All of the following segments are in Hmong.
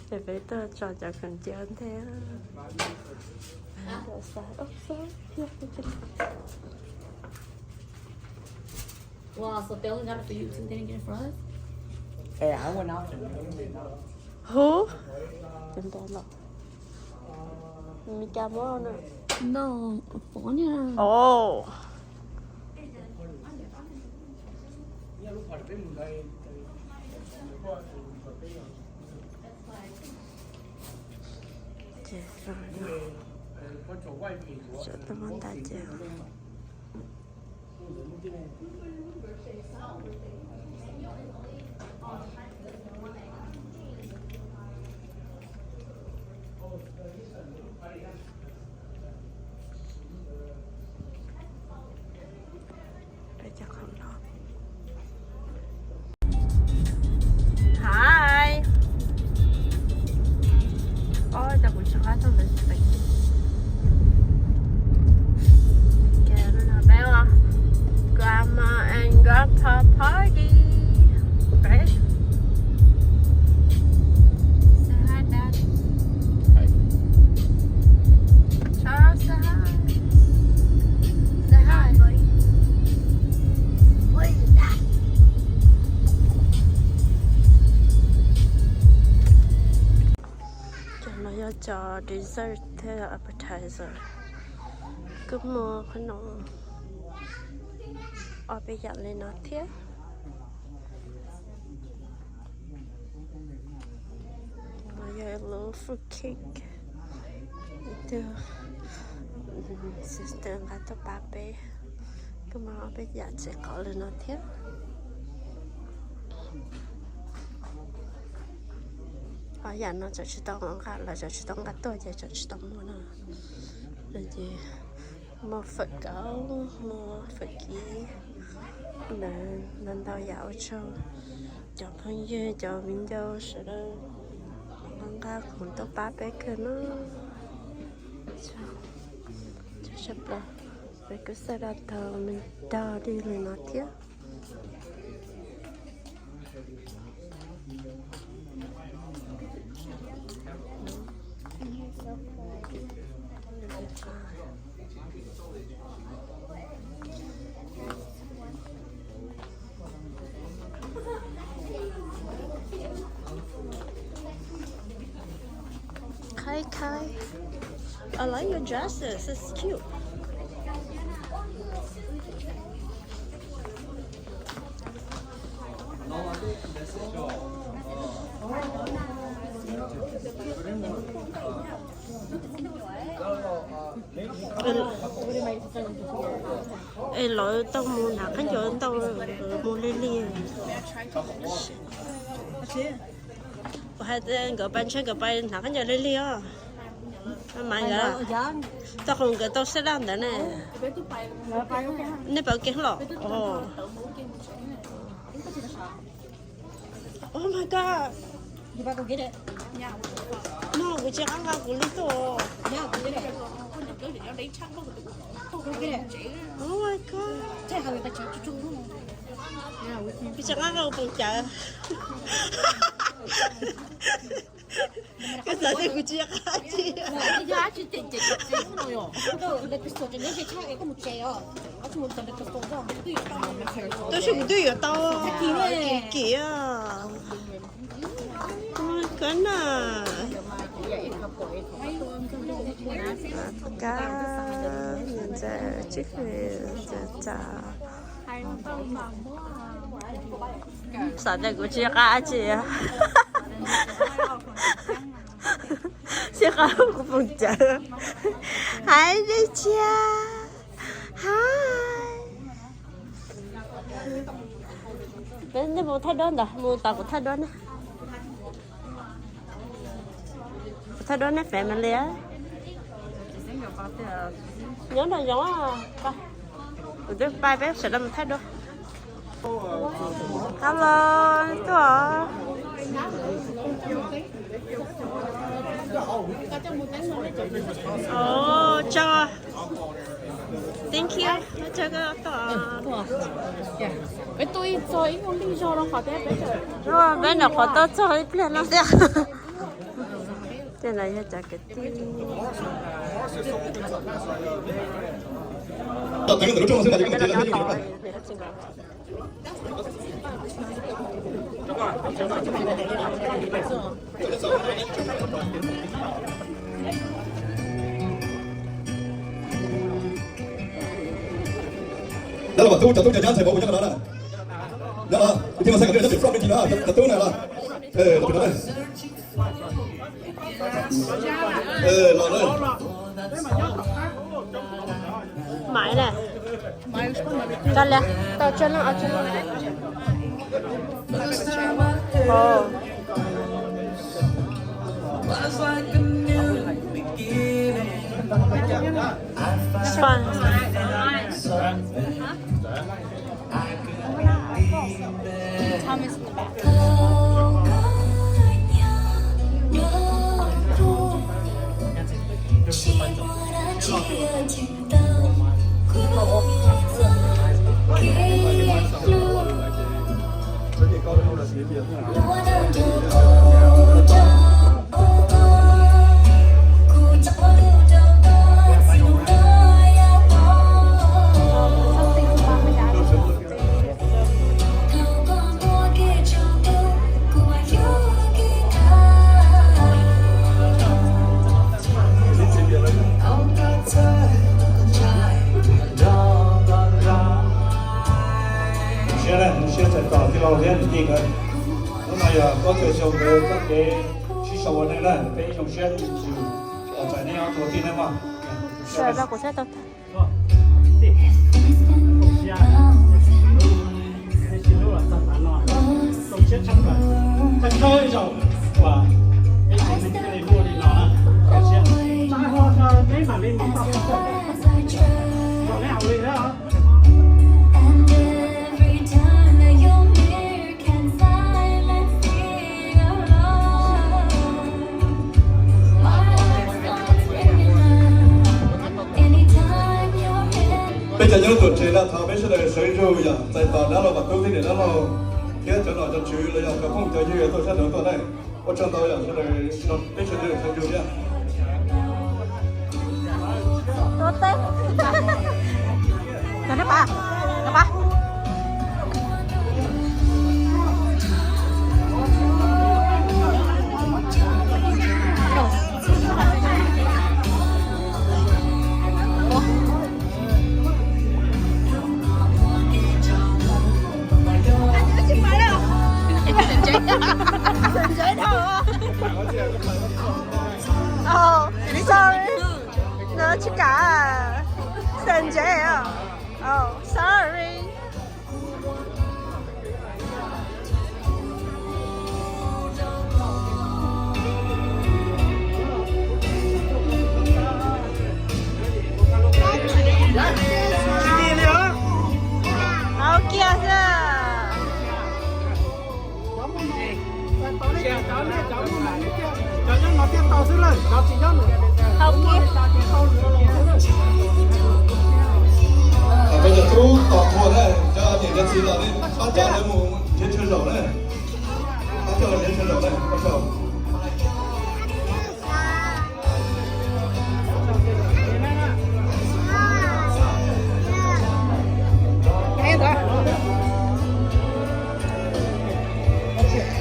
Ces peb tuaj tso cov khoom cia ntej. Hu, Meskas muab no. No, pov na. Oh. Ces tau muab nta ces Hi. Oj, cas kuv tsis qab tau ntawd tsis pais. Peb ua grandma and grandpa party. Right? Say hi, Dad. Hi. Charles, say hi. Say hi. What is that? Cov no yog cov dessert thiab appetizer. Kuj muaj qhov no ob peb yam li no thiab. No yog lub fruit cake. Tus sister nqa tuaj pab peb. Kuj muaj ob peb yam tsev qauv li no thiab. Ob yam no tseem tsis tau nqa, lawv tseem tsis tau nqa tuaj ces tseem tsis tau muaj no. Ces muaj fawm kauv, muaj fawm kib, ntau ntau yam ua tsaug. Cov phooj ywg, cov viv ncaus sawv daws nqa khoom tuaj pab peb kawg no. Peb kuj xav da tau me dog dig li no thiab. Kai Kai, I like your dresses. It's cute. Es lawv tau mus hnav khaub ncaws ntau, mus lig lig. Kuv hais tias nkawd pais ntshe nkawd pais hnav khaub ncaws lig lig os. Mas nkawd, tau qhov nkawd tau set up ntawd ne. Nej pais ua ke los? Oh my god. No kuv tsis qab nqa kuv li tuaj. Oh my god. Kuv tsis qab nqa kuv poom cawv. Koj xav tias kuv tsis qab tsi. Tab sis kuv twb yuav tau, kim kim. Koj na. Kab, ntxawm tsib hlis, ntxawm tsav. Xav tias kuv tsis qab tsi. Tsis qab kuv poom cawv. Hais li cas? Hais. Peb nej mus thaij duab ntawd, mus tom kuv thaij duab ne. Kuv thaij duab nej family. Nyob nram zoov. Kuv twb pab peb sawv daws mus thaij duab. Hello, tuaj. Ov, tso. Thank you. Peb tuaj ib txog ib nyuag lig zog rau qhov tias peb, peb nyuam qhuav tuaj txog ib pliag no thiab. Tej no yog cov kwv tij. Nyob los, tub, cov tub cov nyab ntxhais vauv kuv nyob qhov no na. Nyob los, kuv thiaj los xav kom nej nyob tim front me ntsis no, cov tub na los. Los tim no na. Los na. Maiv na. Tau li, tau tso loo, tso loo. Thomas in the back. Siab na, siab txais tos tij laug thiab niam tij nkawd. Hnub no yog plaub caug xyoo nkawd txoj kev sib sau ua neej na, peb zoo siab txais nej ob tug tij neej mog. Peb cov nyob tuam tsev no thov peb sawv daws sawv ntsug yom, txais tos dab laug Vam Tub thiab niam dab laug thiab cov nom cov tswv los yog cov phooj cov ywg tuaj sab nraud tuaj na. Ua tsaug ntau yom, sawv daws peb sawv daws sawv ntsug thiab. Oh, sorry. No, tsis kam. Xav ntsev. Oh, sorry. Hau kiag xwb. Hau kiag. Peb cov tub tom qhua na, cov niam cov txiv los nej pab coj lawv mus nrhiav chaw zaum na. Pab coj lawv nrhiav chaw zaum na, ua tsaug.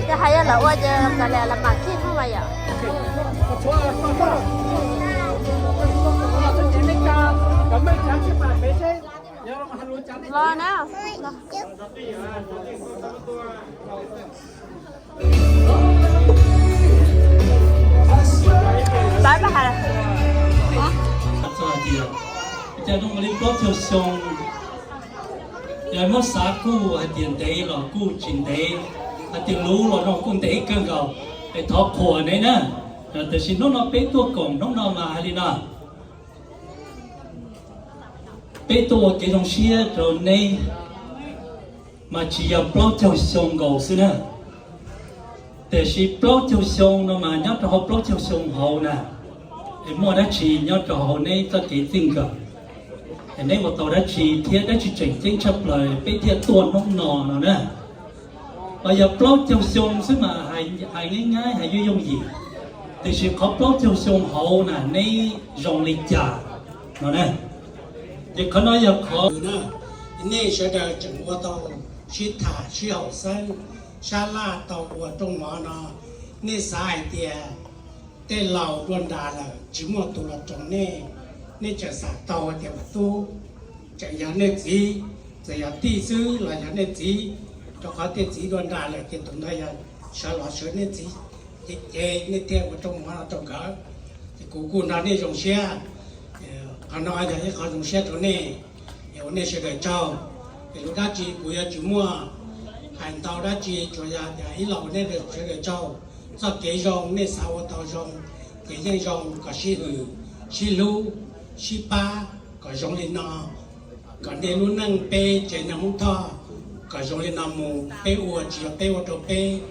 Yog hais yog lawv ua ces kav liam lawv mam khij thooj mas yom. Los na. Pab pab hais. Txog hais tias, cas zoo li plaub caug xyoo, yog muab xav kuj hais tias ntev los kuj tsis ntev, hais tias luv los no kuj ntev kawg nkaus, es thov qhuas neb na. Tiam sis hnub no peb tuaj koom hnub no mas hais li no, peb tuaj ua kev zoo siab rau neb, mas tsis yog plaub caug xyoo nkaus xwb na. Tiam sis plaub caug xyoo no mas nyob rau hauv plaub caug xyoo hauv na, es muaj dab tsi nyob rau hauv neb txoj kev txij nkawm? Neb ua tau dab tsi thiab dab tsi tseem ceeb tshaj plaws peb thiaj tuaj hnub no no na? Los yog plaub caug xyoo xwb mas hais nyab nyab hais yooj yooj yim, tiam sis qhov plaub caug xyoo hauv na neb zoo li cas no na? Ces qhov no yog qhov nej sawv daws tseem ua tau sib tham sib haum xeeb, sab laj tau ua rooj mov no, nej xav hais tias tej laus dua nras lawm tsis muaj tus los roos nej, nej tseem xav tau tias ua tub tseem yog nej txiv, txawm yog tij xwb los yog nej txiv, rau qhov tej txiv dua nras lawm ces tus ntawd yog sawv los sawv nej txiv, ces nej thiaj ua rooj mov no rau nkawd. Ces kuv kuj nrog nej zoo siab, qhov no yog ib qho zoo siab rau nej, es ua nej sawv daws tsaug. Es lus dab tsi kuv yuav tsis muaj hais ntau dab tsi, tsuas yog tias ib los ua nej sawv daws tsaug. Txoj kev zoo nej xav ua tau zoo, ces yeej zoo kom sib hwm, sib hlub, sib pab kom zoo li no, kom nej lub neej peb tsev neeg Hmoob Thoj kom zoo li no mus. Peb ua tsis yog peb ua rau peb,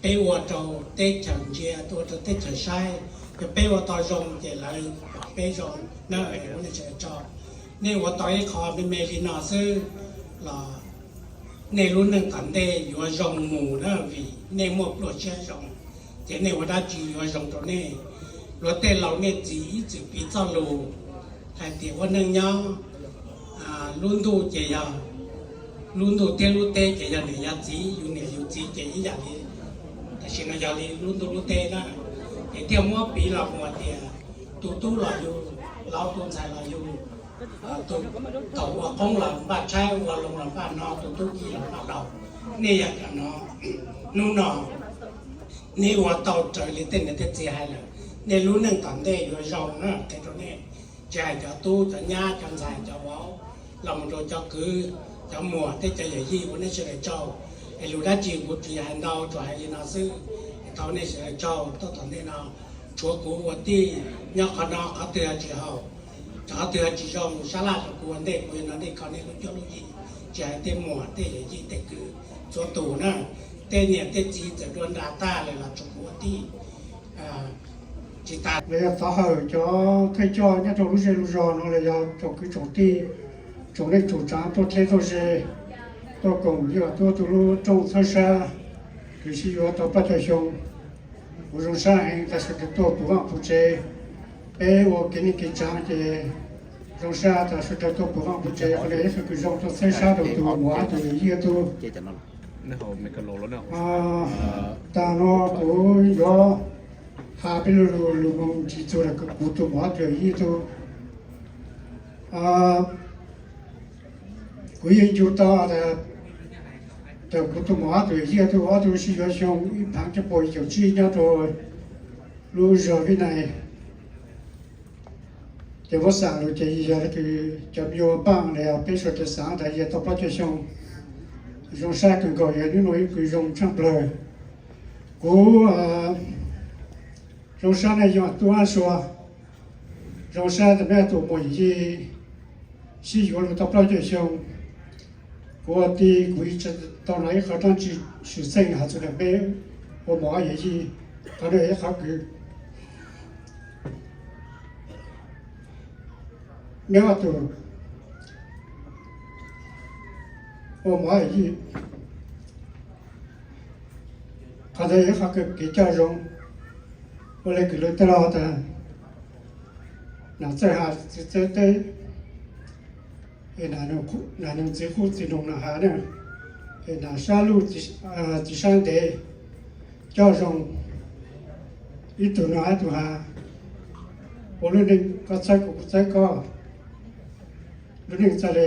peb ua rau teb chaws ntsia, ua rau teb chaws saib, yog peb ua tau zoo ces lawv pom peb zoo na. Ua nej sawv daws tsaug. Nej ua tau ib qho me me li no xwb los nej lub neej tom ntej yuav zoo mus na, vim nej muaj pluaj siab zoo, ces nej ua dab tsi yuav zoo rau nej. Luag tej laus nej txiv ib txwm piv txoj lus hais tias ua neej nyob lub ntuj ces yog, lub ntuj thiab lub teb ces yog niam yog txiv, yus niam yus txiv ces ib yam li, tam sim no yog li lub ntuj lub teb na. Ces thiaj muab piv los mus tias tus tub los yus, laus tus ntxhais los yus, tus thaum ua qoob los npaj tshaib, ua loo los npaj no, tus tub ci los npaj daus. Nej yog cov no, hnub no nej ua tau raws li tej niam tej txiv hais lawm, nej lub neej tom ntej yuav zoo na, qhia rau nej. Tsis hais cov tub cov nyab cov ntxhais cov vauv, los mus rau cov kwv cov muam thiab cov yawm yij, ua nej sawv daws tsaug. Es lus dab tsi kuv tsis hais ntau, tsuas hais li no xwb. Es thov nej sawv daws tsaug, tuaj tom ntej no tshuav kuv ua tij nyob qhov no, qhov twg ho tsis haum, qhov twg ho tsis zoo, sab laj rau kuv ua ntej, kuv yuav nrog nej kho nej lub cuab lub yig, tsis hais tej muam tej yawm yij tej kwv txhua tus na. Tej niam tej txiv txawm dua nra tag lawm los tshuav kuv ua tij. Tsis tas los yog thov hawm cov thawj coj nyob rau lub zej lub zog no los yog tsoom kwv tsoom tij, tsoom neej tsoom tsav tuaj dleb tuaj ze, tuaj koom yog tuaj tu lub rooj txhawb sab, kws sib yuav tau plaub caug xyoo. Kuv zoo sab heev tas sawv daws tuaj puv vaj puv tsev. Peb ua kev neej kev tsav ces zoo sab tas sawv daws tuaj puv vaj puv tsev, qhov no yog ib qho kws zoo rau txhawb sab rau tus muam tus yij tub. Tag no kuv yuav has peb lo lus mus ntsis txug rau kuv tus muam tus yij tub. Kuv yeej ncu tau tas kuv tus muam tus yij tub ob tug sib yuav xyoo ib phav cuaj pua yim caum tsib nyob rau lub zog Vib Nais. Ces muab xam lus ces yog kws cov me nyuam npaaj los yog peb suav dlawg xaav tas yog tau plaub caug xyoo. Zoo sab kawg nkaus, yog hnub no ib kws zoo tshaaj plawg. Kuv zoo sab nej yog tub ab sua, zoo sab tas meb tus muam yij sib yuav lug tau plaub caug xyoo. Kuv ua tij kuv tsis tau hnov ib qho dlaab tsi swm txheej has txug tas meb ua muam yij, qhov no ib qhov kws meb ob tug ua muam yij, qhov ntawd yog ib qho kev coj zoo. Ua le kws lawv tej laug tas nam txawj has txiv txawj teb, nam noog txiv qub txiv noog nam has na, nam sab luj txiv sab ntev, coj zoo, ib tug noog ib tug has, ua lub neej koj txhawb kuv kuv txhawb koj, lub neej txhaj le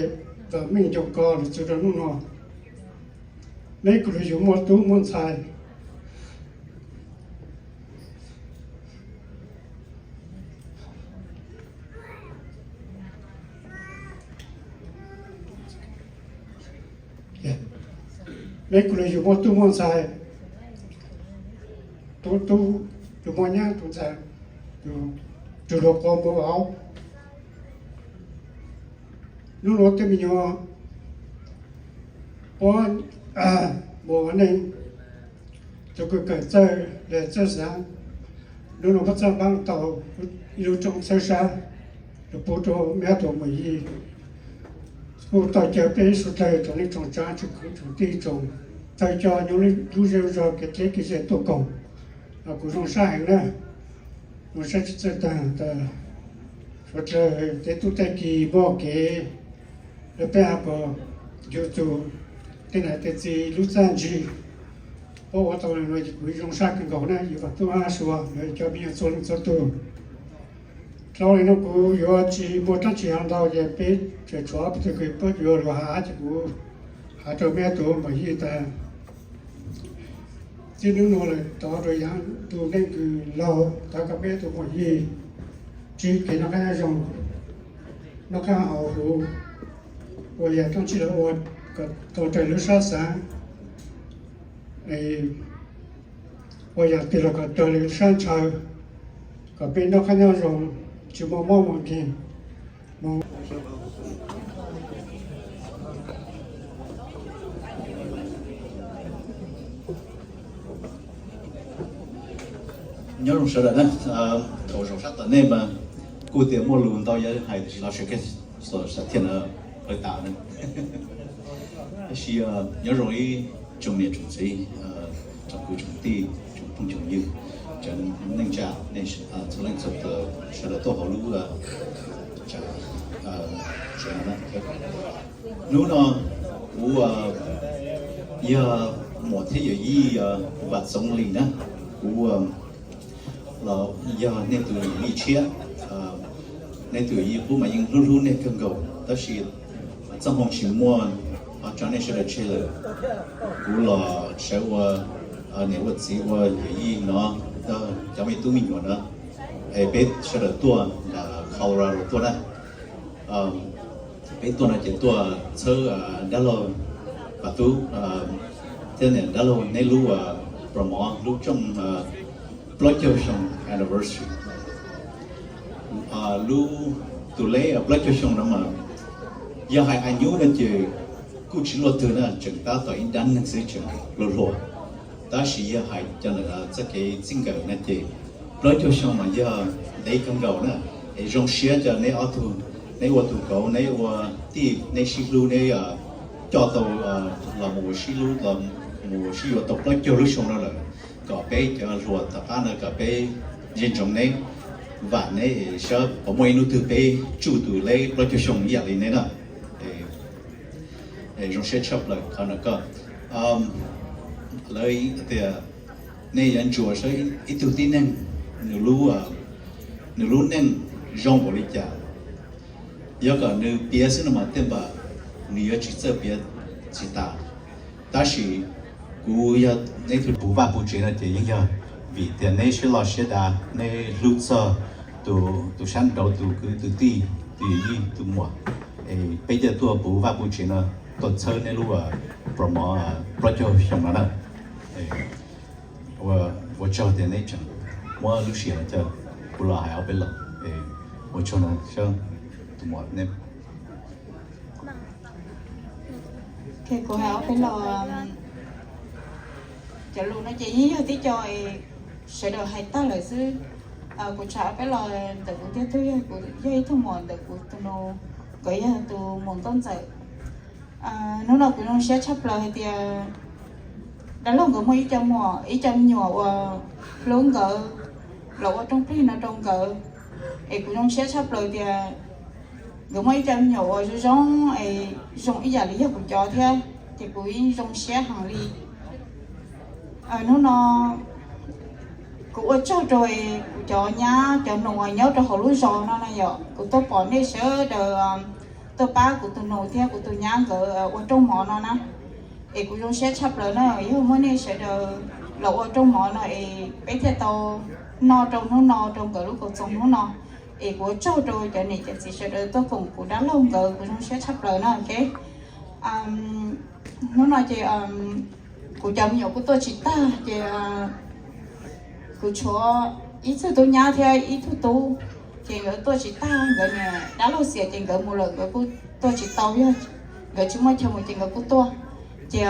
vam meej nco ko lug txug rau hnub no. Meb kuv lug yug muaj tub muaj ntxhais, meb kuv lug yug muaj tub muaj ntxhais, tub tub, yug muaj nyab tub ntxhais, tug luag quas npua vauv. Hnub nuav tej me nyuam puab mus ua neej, tug kws kawm txawj le txawj xaav, hnub nuav puab txawj npaab tau ib lub rooj txhawb sab lug pub rua meb ob tug muam yij. Kuj tau caw peb suav dlawg tsoom neej tsoom tsav tsoom kwv tsoom tij tsoom tawg co nyob lub zej zog kev dleb kev ze tuaj koom, kuv zoo sab heev na, zoo sab tsis txawj tag tas suav dlawg tej tub tej ki muaj kev lawv peb ha kom yug txug tej nam tej txiv lub txaj ntsig puab ua tau no ces kuv zoo sab kawg nkaus na, yug vam tub hab suav lawv cov me nyuam txhua leej txhua tug. Dlhau li no kuv yuav tsis muaj dlaab tsi has ntau ces peb tseem tshuav ob peb tug kws puab yuav lug has ces kuv has rau meb ob tug muam yij tas txij nub nuav lawm tod rua yaav ntu neej kws laug, thov kom meb ob tug muam yij ntsib kev noj qab nyob zoo, noj qab haus huv, ua yam dlaab tsi los ua kom tau raws lub sab xaav, ua yam twg los kom raws li sab ntshaw, kom peb noj qab nyob zoo, tsis muaj mob muaj nkeeg. Nyob zoo sawv daws na, thaum zaum sab tom nej mas kuj tias muaj lus ntau yuav hais tiam sis los sawv kiag saum thiaj no qw tas na. Tab sis nyob zoo ib tsoom niam tsoom txiv, tsoom kwv tsoom tij, tsoom phooj tsoom ywg, tsoom neej tsa, nej txhua leej txhua tus sawv daws tuaj hauv lub tsev no na. Hnub no kuv yog muam thiab yawm yij Vam Txoov Lis na, kuv los yog nej tus yawm yij tshiab. Nej tus yawm yij qub mas yeej hlub hlub nej kawg nkaus tab sis txoj hmoo tsis muaj, tso nej sawv daws tseg lawm. Kuv los sawv ua niam ua txiv ua yawm yij no, cov me tub me nyuam no, es peb sawv daws tuaj nram Colorado tuaj na. Peb tuaj no ces tuaj txhawb dab laug Vam Tub thiab niam dab laug neb lub promo lub rooj plaub caug xyoo anniversary. Lub tus leb plaub caug xyoo no mas yog hais añub no ces kuj tsis luaj twg na, tseem tab tom ib dab neeg xwb tseem hluas hluas. Tab sis yog hais cov txoj kev txij nkawm no ces plaub caug xyoo mas yog ntev kawg nkaus na. Es zoo siab cov neb ob tug, neb ua tus kauv, neb ua tij, neb sib hlub, neb coj tau los mus ua sib hlub los mus ua sib yuav tau plaub caug lub xyoo no lawm, kom peb cov hluas tom qab no kom peb ntsia ntsoov neb, vam neb es saib puas muaj ib hnub twg peb tsuj tus leb plaub caug xyoo ib yam li neb na. Zoo siab tshaj plaws qhov no koj. Lawv tias nej yuav ntsuas saib ib tug tib neeg, nws lub, nws lub neej zoo npaum li cas. Yog kom nws piav xwb no mas tej npam nws yuav tsis txawj piav tsis tas. Tab sis kuv yog neb tug puv vaj puv tsev no ces yeej yog vim tias neb siab loj siab dav, neb hlub txog tus sab nraud, tus kwv tus tij, tus yawm yij tus muam. Es peb coj tuaj puv vaj puv tsev no, tuaj txhawb neb lub promo plaub caug xyoo no na. Ua tsaug tias neb tseem muab lub sij hawm no coj kuv los hais ob peb lo. Ua tsaug no, tus muam neb. Kuv hais ob peb lo, cov lus no ces yeej yog tib co sawv daws hais tag lawm xwb. Kuv tshaj ob peb lo ntawm kuv tiag tug yog kuv yog ib tug muam ntawm kuv tus nus, nkawd yog tus muam nkauj ntxawm. Hnub no kuv zoo siab tshaj plaws hais tias dab laug nkawd muaj ib co muam, ib co me nyuam uas hlub nkawd los ua rooj plig no rau nkawd. Es kuv zoo siab tshaj plaws tias nkawd muaj ib co me nyuam uas zoo zoo es zoo ib yam li yog kuv cov thiab, ces kuv yeej zoo siab heev li. Hnub no kuv ua tsaug rau kuv cov nyab cov nus uas nyob rau hauv lub zos no na yom, kuv tuaj pom nej sawv daws tuaj pab kuv tus nus thiab kuv tus nyab nkawd ua rooj mov no na. Es kuv zoo siab tshaj plaws na, yog muaj nej sawv daws los ua rooj mov no es peb thiaj tau noj rau hnub no rau nkawd lub koom txoos hnub no. Es kuv ua tsaug rau cov niam cov txiv sawv daws tuaj koom kuv dab laug nkawd, kuv zoo siab tshaj plaws na. Hnub no ces kuv cov me nyuam kuj tuaj tsis tag ces kuv tshuav ib tug tub nyab thiab ib tug tub, ces nkawd tuaj tsis tag, nkawd niam dab laug xiam ces nkawd mus lawm, nkawd kuj tuaj tsis tau, yog nkawd tsis muaj chaw mus ces nkawd kuj tuaj. Ces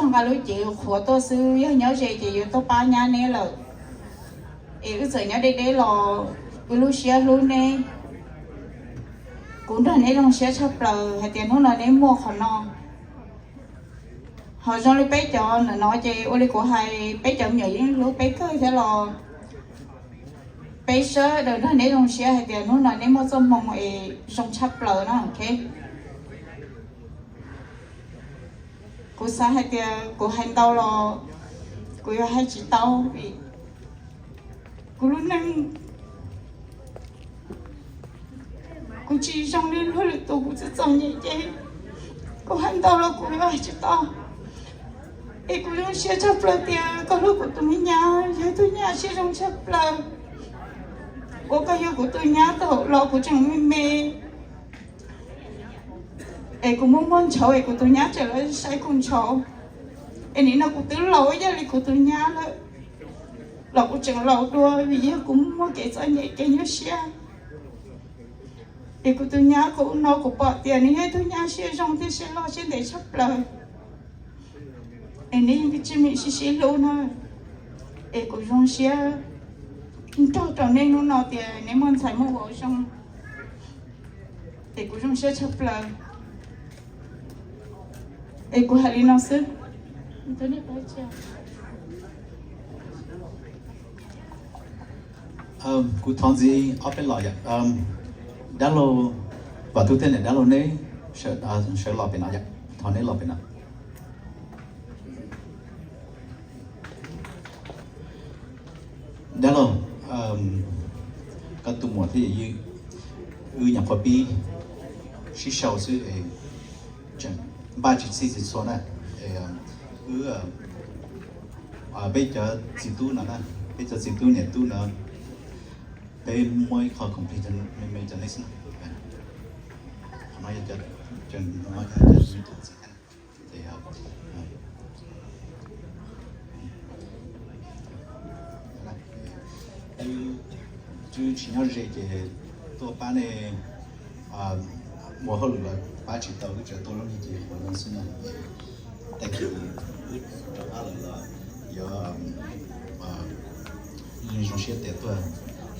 nqa lub cev qhuav tuaj xwb, yog nyob ze ces yuav tuaj pab nyab neb lawm. Es wb txawm nyob deb deb los wb lub siab hlub neb. Kuv nrog neb zoo siab tshaj plaws hais tias hnub no neb muaj qhov no. Ho zoo li peb cov ntawm no ces ua li kuv hais, peb cov me nyuam yeej hlub peb kawg thiab los peb sawv daws nrog neb zoo siab hais tias hnub no neb muaj txoj hmoo es zoo tshaj plaws no, ok. Kuv xav hais tias kuv hais ntau los kuv yuav hais tsis tau vim kuv lub neej kuv tsis zoo li luag lwm tus, kuv txom txom nyem ces kuv hais ntau los kuv yuav hais tsis tau. Es kuv zoo siab tshaj plaws tias koj hlub kuv tus me nyab, yog tus nyab siab zoo tshaj plaws. Ua koj yug kuv tus nyab thaum los kuv tseem me me, es kuv muaj muaj ntshauv es kuv tus nyab tseem los saib kuv ntshauv. Es nim no kuv twb laus ib yam li kuv tus nyab lawm, los kuv tseem laus dua vim yog kuv muaj kev txom nyem kev nyuaj siab. Es kuv tus nyab kuv no kuv pom tias nws yog ib tug nyab siab zoo thiab siab loj siab ntev tshaj plaws. Es neb yeej tsis meem sib sib hlub na. Es kuv zoo siab nrog rau nej hnub no tias neb muaj ntxhais muaj vauv zoo. Es kuv zoo siab tshaj plaws. Es kuv hais li no xwb. Kuv thov ntxiv ob peb los yom. Dab laug Vam Tub thiab niam dab laug neb sawv los pem no yom, thov neb los pem no. Dab laug, koj tus muam thiab yawm yij wb nyuam qhuav pib sib sau xwb es tseem npaj tsis txhij tsis txhua na. Es wb, peb cov txiv tub no na, peb cov txiv tub niam tub no, peb muab ib qho complain me me rau nej xwb na. Qhov no yog cov, cov txiv thiab na. Ces wb tsis nyob ze ces tuaj pab nej ua hauj lwm los pab tsis tau, wb tsuas tuaj lub ne ces ua zoo xwb no. Thank you. Wb rov qab los los yuav zoo siab tias tuaj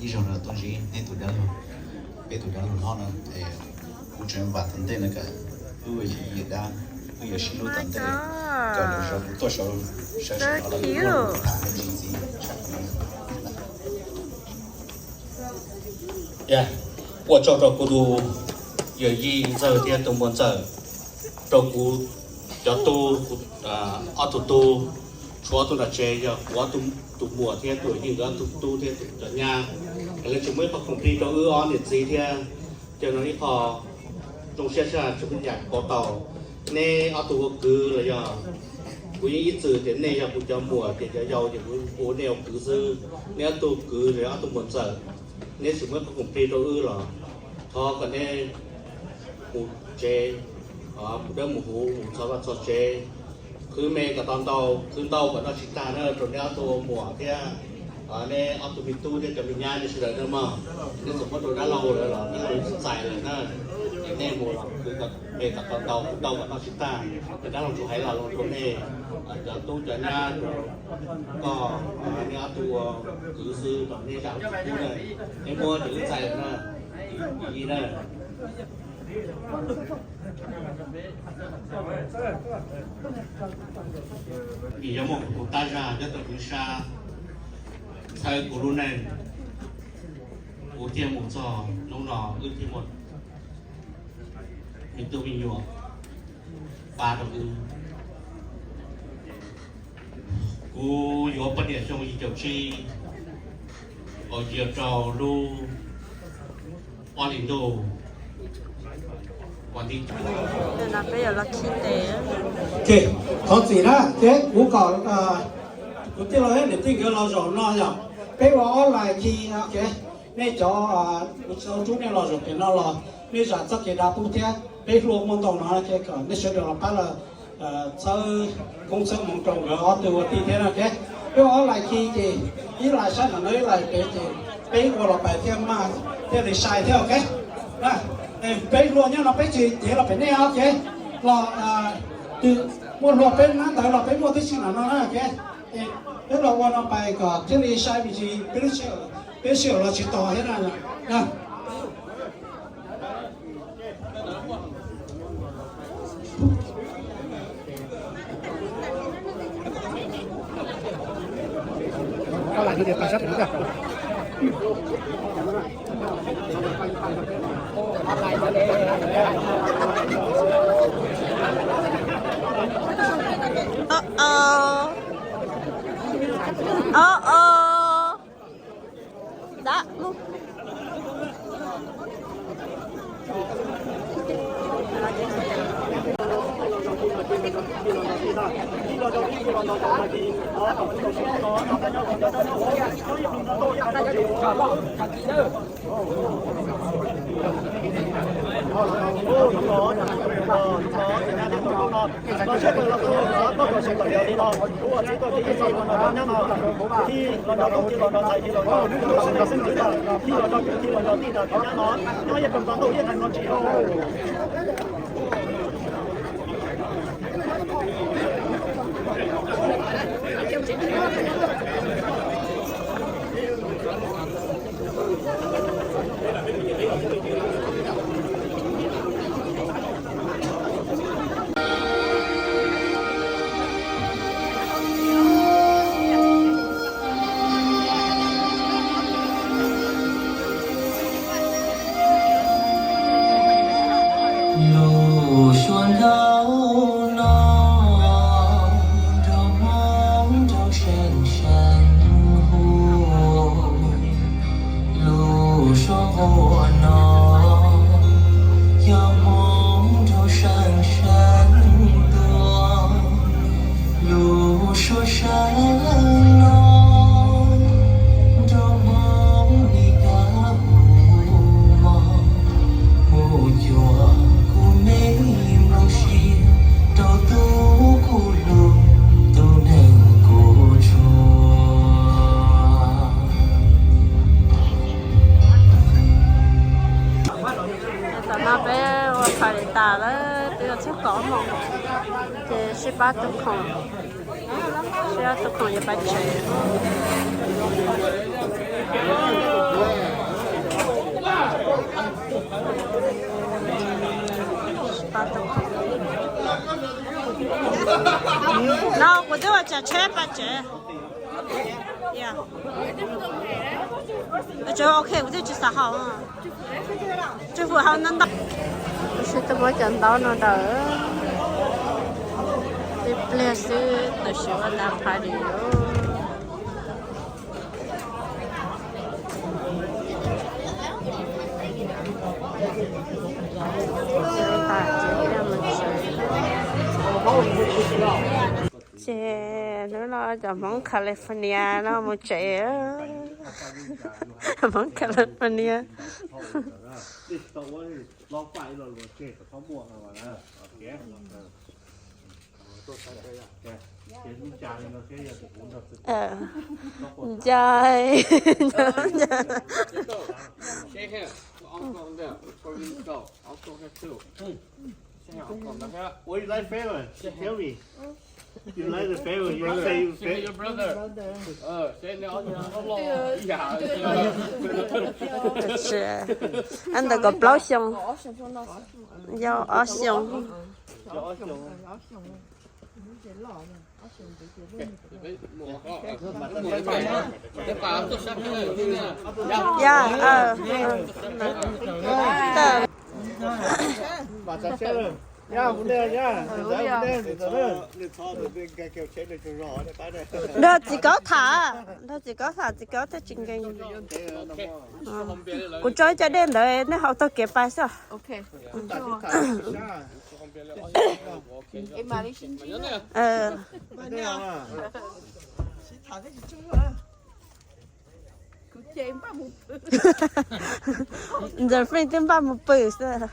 ib zaug no tuaj ntsib neb tus dab laug, peb tus dab laug hlob no es kuv tseem vam tom ntej no kom wb ua yawm yij yawm dab, wb yuav sib hlub tom ntej kom lwm zaus kuv tuaj sawv sawv sawv no los tham me ntsis ntxiv. Ua tsaug rau kuv tus yawm yij ntxawg thiab tus muam ntxawm, rau kuv cov tub, ob tug tub, tshuav ob tug nram tsev yog kuv ob tug muam thiab tus yawm yij nkawd ob tug tub thiab cov nyab, es lawv tseem muaj ib qho khoom plig rau wb ob niam txiv thiab. Ces no ib qho zoo siab tshaj tsis muaj yam pauv tau. Neb ob tug ua kwv los yog, kuv yeej ib txwm tias nej yog kuv cov muam ces cov yau ces kuv ua nej ua kwv xwb. Neb ob tug kwv los yog ob tug muam ntxawm, neb tseem muaj ib qho khoom plig rau wb los thov kom neb mus tsev, mus dawb mus huv, mus txog vaj txog tsev, khwv me kom tau ntau, khwv ntau kom noj tsis tag na rau neb ob tug ua muam thiab neb ob tug me tub thiab cov me nyab nej sawv daws na mog. Neb txawm muab rau dab laug lawm los dab laug tsis txais lawm na. Ces nej mus los khwv me kom tau ntau, khwv ntau kom noj tsis tag. Ces dab laug tsuas hais los rau nej cov tub cov nyab, rau koj, neb ob tug ua kwv xwb los neb zam tsis pub na. Neb muab ces wb txais lawm na. Yij na, vim yog muaj kuv tus tab zaj nyob rau kuv sab, txhawb kuv lub neej, kuv thiaj mus txog hnub no, wb thiaj muaj me tub me nyuam pab rau wb. Kuv yuav poj niam xyoo yim caum tsib, kaum yim rau lub ob hlis ntuj. Peb yuav los khi tes. Thov txim na, ces kuv kom kuv tij laug niam tij nkawd los zaum no yom, peb ua ob lais khi. Nej cov kuv tsis tau rub nej los zaum pem no los nej zam txoj kev dav pub thiab. Peb hlua muaj ntau no ces kom nej sawv daws los pab los txhawb koob txhawb hmoov rau nkawd ob tug ua tij thiab no ces peb ua ob lais khi ces ib lais sab nram no ib lais pem ces peb ua los pais thiaj maj thiaj li sai thiab ok. Peb hlua nyob no peb tsis cev los pem nej ok. Los twg muaj hlua peb nab ntawd los peb muaj tib si nram no na ok. Peb los ua no pais kom thiaj li sai me ntsis peb lub sij hawm los tsis tos thiab na. Ơ ơ. Ơ ơ. Dab lub. Lub suab ntau no, nrog Hmoob nrog seem seem hu. Lub suab nqua no, yog Hmoob nrog seem seem tua. Lub suab seem no, nrog Hmoob li kab hu mog, mus cuag kuv me nplooj siab, rau tus kuv hlub, tus neeg kuv tshua. Tam no peb ua party tas lawm, twb yuav txog kaum moos, ces sib pab tus khoom, sib pab tus khoom yuav pais tsev. No kuv twb ua tsam tsheb pais tsev. Ok, kuv twb tsis xav haus. Tswj fwm haus ntau ntau. Kuv sib tuaj muab cov ntaub no ntawm ib pliag xwb tam sim ua tas party. Ces hnub no cov Hmoob California no mus tsev. Hmoob California. Ncaim, ncaim. What you like favor? She tell me. You like the favor? You say you favor. Ntawm kom plaub xyoo, yau ob xyoo. Ya, nrog txiv Kaub tham, nrog txiv Kaub tham, txiv Kaub thiaj tsis nkees. Kuv tso ib co dej ntawd nej haus taug kev pais xwb. Ntxawm Fij twb npaj mus pw xwb.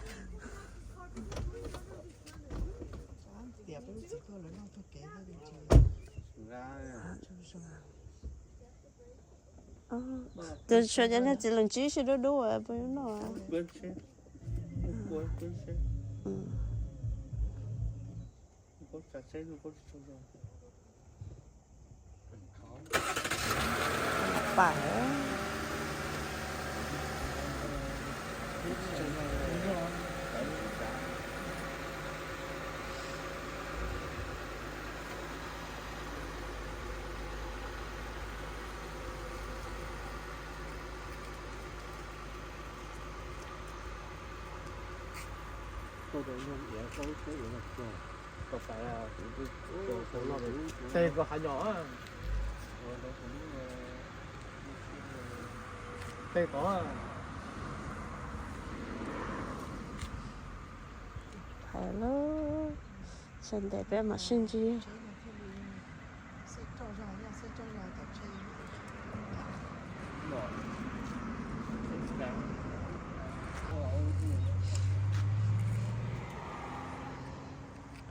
Tus tshuav cov niag txiv lws ntsib sib dub dub puas yuav noj? Pam. Tej ko hav nyom. Tej ko. Phais lawm, txog ntev peb mam sib ntsib.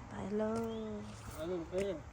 Phais lawm.